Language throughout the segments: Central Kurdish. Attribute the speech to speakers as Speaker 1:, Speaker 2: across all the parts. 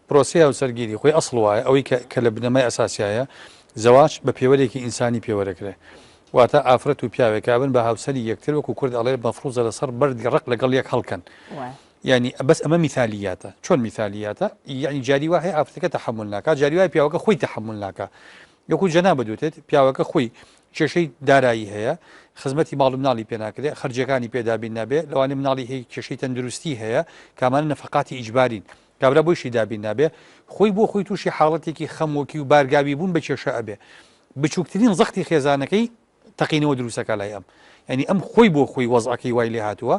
Speaker 1: پرۆسەی هاوسەرگیری خۆی ئەسڵ وایە ئەوەی کە کە لە بنەمای ئەساسیایە زەواج بە پێوەرێکی ئینسانی پێوەرەکرێ واتە ئافرەت و پیاوێک کە ئەبن بە هاوسەری یەکتر وەکو کورد ئەڵێ مەفروزە لەسەر بەردی ڕەق لەگەڵ یەک هەڵکەن یانی بەس ئەمە میثالیاتە چۆن میثالیاتە یانی جاری وا هەیە ئافرەتەکە تەحەمول ناکا جاری وایە پیاوەکە خۆی تەحەمول ناکا وەکو جەنابت وتت پیاوەکە خۆی کێشەی دارایی هەیە خزمەتی ماڵ و مناڵی پێ ناکرێ خەرجیەکانی پێ دابین نابێ لەوانەیە مناڵی هەیە کێشەی تەندروستی هەیە کامانە نەفەقاتی ئیجبارین کابرا بۆیشی دابین نابێ خۆی بۆ خۆی تووشی حاڵەتێکی خەمۆکی و بارگاوی بوون بە کێشە ئەبێ بچووکترین زەختی خێزانەکەی تەقینەوە دروستەکە لای ئەم یعنی ئەم خۆی بۆ خۆی وەزعەکەی وای لێ هاتووە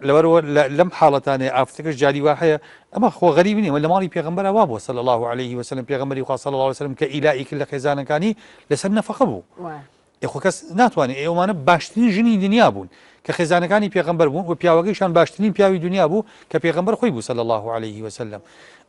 Speaker 1: لەبەرەوە لەم حاڵەتانەیە ئافرەتەکەش جاری وا هەیە ئەمە خۆ غەریب نییە لە ماڵی پێغەمبەرا وا بووە صلی الله علیه وسلم پێغەمبەری خوا صلی الله علیه وسلم کە ئیلائی کرد لە خێزانەکانی لەسەر نەفەقە بوو ئێ خۆ کەس ناتوانێت ئێوەمانە باشترین ژنی دنیا بوون کە خێزانەکانی پێغەمبەر بوون و پیاوەکەیشان باشترین پیاوی دنیا بوو کە پێغەمبەر خۆی بوو صلی الله علیه وسلم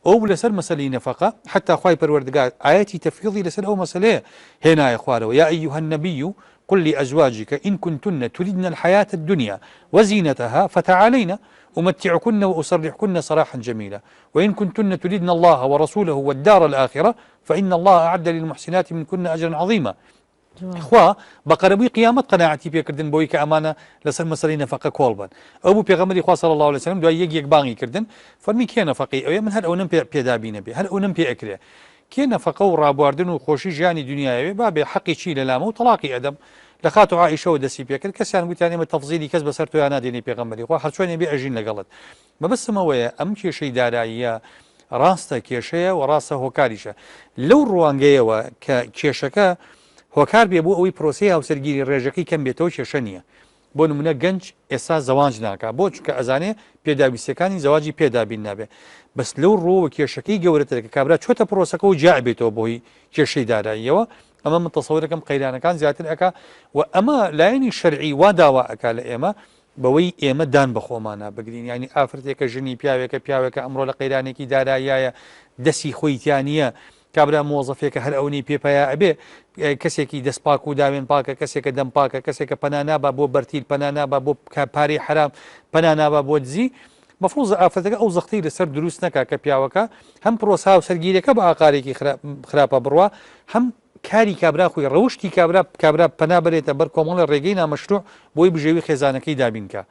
Speaker 1: ئەو بوو لەسەر مەسەلەی نەفەقە حتا خوای پەروەردگار ئایەتی تەفویضی لەسەر ئەو مەسەلەیە هێنایە خوارەوە یا ایها النبی قل لأزواجك إن كنتن تردن الحياة الدنيا وزينتها فتعالين أمتعكن وأسرحكن سراحا جميلا وإن كنتن تردن الله ورسوله والدار الآخرة فإن الله أعد للمحسنات منكن أجرا عظيما خوا بە قەرەبووی قیامەت قەناعەتی پێکردن بۆی کە ئەمانە لەسەر مەسەلەی نەفەقە کۆڵ بن ئەو بوو پێغەمبەری خوا صلی اللە علیە وسلم دوای یەک یەک بانگی کردن فەرمی کێ نەفەقەی ئەوێ من هەر ئەونەم پێ پێدابینە بێ هەر ئەونەم پێ ئەکرێ کێ نەفەقە و ڕابواردن و خۆشی ژیانی دنیایەوێ با بێ حەقی چی لەلامە و تەڵاقی ئەدەم لە خاتو عائیشەوە دەستی پێکرد کەسیان گوتیان ئێمە تەفزیلی کەس بەسەر تۆیا نادێنی پێغەمبەری خوا هەرچۆنێ بێ ئەژین لەگەڵت مەبەستم ئەوەیە ئەم کێشەی داراییە ڕاستە کێشەیە و ڕاستە هۆکاریشە لەو ڕوانگەیەوە کە کێشەکە هۆکار بێ بۆ ئەوەی پرۆسەی هاوسەرگیری ڕێژەکەی کەم بێتەوە کێشە نییە بۆ نمونە گەنج ئێستا زەوانج ناکا بۆ چونکە ئەزانێ پێداویستیەکانی زەواجی پێ دابین نابێ بەس لەو ڕووەوە کێشەکەی گەورەترە کە کابرا چۆتە پرۆسەکە و جیا بێتەوە بۆی کێشەی داراییەوە ئەمە من تەسەورەکەم قەیرانەکان زیاتر ئەکا و ئەمە لایەنی شەرعی وا داوا ئەکا لە ئێمە بەوەی ئێمە دان بە خۆمانا بگرین یانی ئافرەتێکە ژنی پیاوێکە پیاوێکە ئەمڕۆ لە قەیرانێکی داراییایە دەسی خۆی تیا نییە کابرا مۆزەفێکە هەر ئەونەی پێ پەیا ئەبێ کەسێکی دەست پاک و داوێن پاکە کەسێکە دەم پاکە کەسێکە پەنا نابا بۆ بەرتیل پەنا نابا بۆ پارەی حەرام پەنا نابا بۆ دزی مەفروزە ئافرەتەکە ئەو زەختەی لەسەر دروست نەکا کە پیاوەکە هەم پرۆسە هاوسەرگیریەکە بە ئاقارێکی خراپە بڕوا هەم کاری کابرا خۆی ڕەوشتی کابرا کابرا پەنا بەرێتە بەر کۆمەڵێ ڕێگەی نامەشروع بۆی بژێوی خێزانەکەی دابین کا.